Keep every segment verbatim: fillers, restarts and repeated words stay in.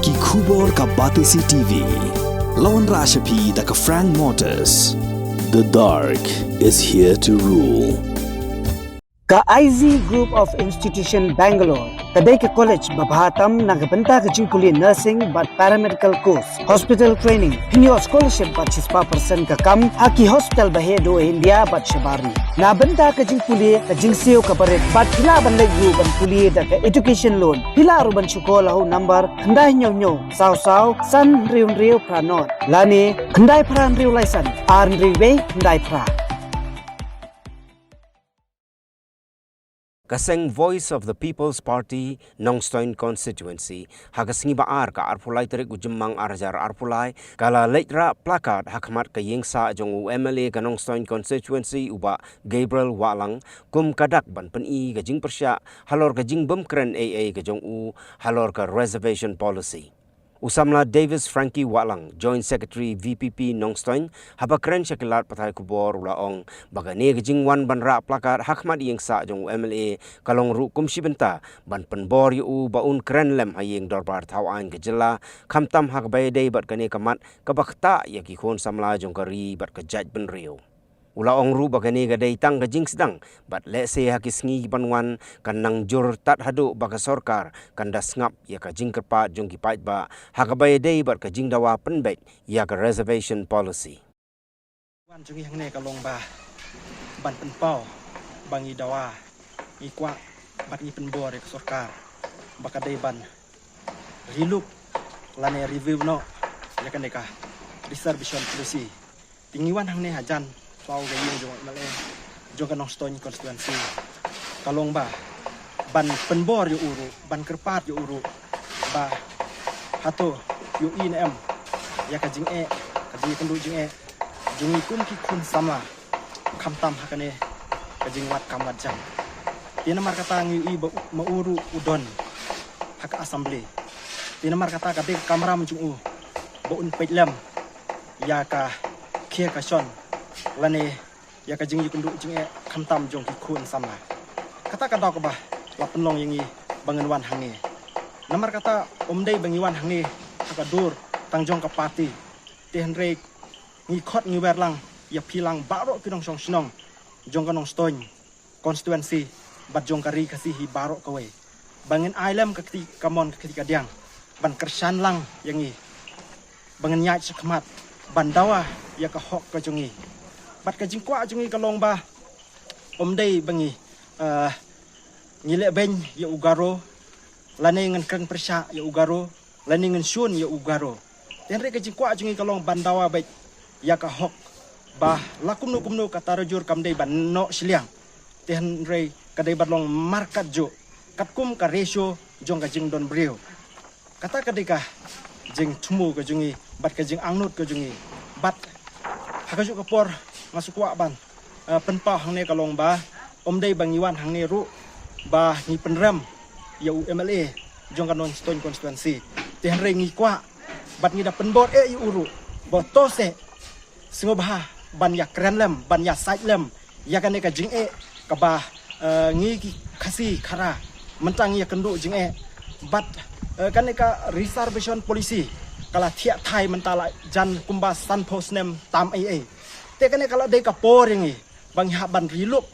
Ki khubor ka Batesi T V. Lawan Rashapi da ka Frank Motors. The dark is here to rule. Ka I Z Group of Institution Bangalore ka dei ka college ba bha tam na ka bynta ka jingpule nursing bad paramedical course, hospital training, pynïoh scholarship bad shispah percent ka kam ha ki hospital ba heh duh India bad shabar ri. Na bynta ka jingpule ka jingsiew ka barit bad phi lah ban leit ruh ban pule da ka education loan. Phi lah ruh ban shu call ha u number khyndai hynñiew hynñiew saw saw san hynriew hynriew phra nod lane khyndai phra hynriew lai san ar hynriew wei khyndai phra. Ka seng Voice of the People's Party, Nongstoiñ Constituency, ha ka sngi ba ar ka arphew lai tarik u Jymmang ar hajar arphew lai, ka la leit rah placard ha khmat ka ïing sah jong u M L A ka Nongstoiñ Constituency u Bah Gabriel Wahlang, kum ka dak ban pyni ka jingpyrshah halor ka jingbym kren ei ei ka jong u halor ka reservation policy. U samla Davis Frankie Wahlang, Joint Secretary V P P Nongstoiñ, haba kren sha ki lad pathai khubor u la ong ba kane ka jingwan ban rah placard ha khmat ïing sah jong u M L A ka long ruh kum shi bynta ban pynbor ïa u ba un kren lem ha ïing dorbar thaw aiñ ka jylla, khamtam ha kaba ïadei bad kane ka mat kaba ktah ïa ki khun samla jong ka ri bad ka jaitbynriew. U la ong ruh ba kane ka dei tang ka jingsdang bad lehse ha ki sngi ban wan kan nang jur tad haduh ba ka sorkar kan da sngap ïa ka jingkyrpad jong ki paidbah ha kaba ïadei bad ka jingdawa pynbeit ïa ka reservation policy. Wan jong ngi hangne ka long ba ban pynpaw ba ngi dawa, ngi kwah bad ngi pynbor ïa ka sorkar ba ka dei ban relook lane review noh ïa kane ka reservation policy. Te ngi wan hangne hajan paw ka ïing jong u M L A jong ka Nongstoiñ constituency ka long ba ban pynbor ïa u ruh, ban kyrpad ïa u ruh ba hato ïohi ne em ïa ka jingeh, ka jingkynduh jingeh jong ngi kum ki khun samla, khamtam ha kane ka jingwad kam wad jam. Te namar kata ngi ïohi ba u, ma u ruh u don ha ka assembly. Te namar kata ka dei ka kamram jong u ba un peit lem ïa ka khia ka shon lane ïa ka jingïakynduh jingeh khamtam jong ki khun samla. Kata ka daw kaba la pynlong ïa ngi ba ngin wan hangne. Namar kata ym dei ba ngi wan hangne ha ka dur tang jong ka party, te hynrei ngi khot ngi wer lang ïa phi lang baroh ki nongshong shnong jong ka Nongstoiñ constituency bad jong ka ri Khasi hi baroh kawei ba ngin ai lem ka kti ka mon ka kti ka diang ban kyrshan lang ïa ngi ba ngin ïaid shakhmat ban dawa ïa ka hok ka jong ngi. Bad ka jingkwah jong ngi ka long ba ym dei ba ngi, eh, ngi leh beiñ ïa u Garo lane ngin kren pyrshah ïa u Garo lane ngin shun ïa u Garo. Te hynrei ka jingkwah jong ngi ka long ban dawa beit ïa ka hok ba la kumno kumno ka Tarajur kam dei ban noh shiliang, te hynrei ka dei ban long markat juh katkum ka ratio jong ka jingdon briew. Kata ka dei ka jingthmu ka jong ngi bad ka jingangnud ka jong ngi. Bad ha ka juh ka por nga sngewkwah ban, eh, pynpaw hangne ka long ba ym dei ba ngi wan hangne ruh ba ngi pynrem ïa u M L A jong ka Nongstoiñ constituency, te hynrei ngi kwah bad ngi da pynbor eh ïa u ruh ba to seh sngewbha ban ïakren lem, ban ïasaid lem ïa kane ka jingeh kaba, eh, ngi ki Khasi Khara mynta ngi ïakynduh jingeh. Bad, eh, kane ka reservation policy ka la thiah thai mynta la jan kumba sanphew snem tam ei ei. Te kane ka la dei ka por ïa ngi ba ngi hap ban relook,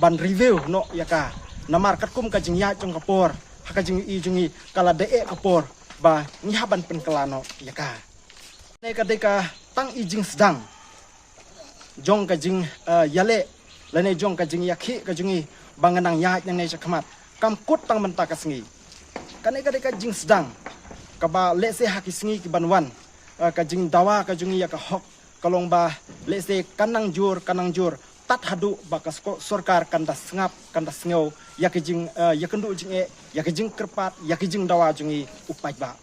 ban review noh ïa ka. Namar katkum ka jingïaid jong ka por ha ka jingïohi jong ngi ka la dei eh ka por ba ngi hap ban pynkylla noh ïa ka. Kane ka dei ka tang i jingsdang jong ka jing, eh, ïaleh lane jong ka jingïakhih ka jong ngi ba ngan nang ïaid nangne shakhmat, kam kut tang mynta ka sngi. Kane ka dei ka jingsdang kaba lehse ha ki sngi ki ban wan, eh, ka jingdawa ka jong ngi ïa ka hok ka long ba lehse kan nang jur, kan nang jur tad haduh ba ka sko-, sorkar kan da sngap, kan da sngew ïa ka jing, eh, ïakynduh jingeh, ïa ka jingkyrpad, ïa ka jingdawa jong ngi u paidbah.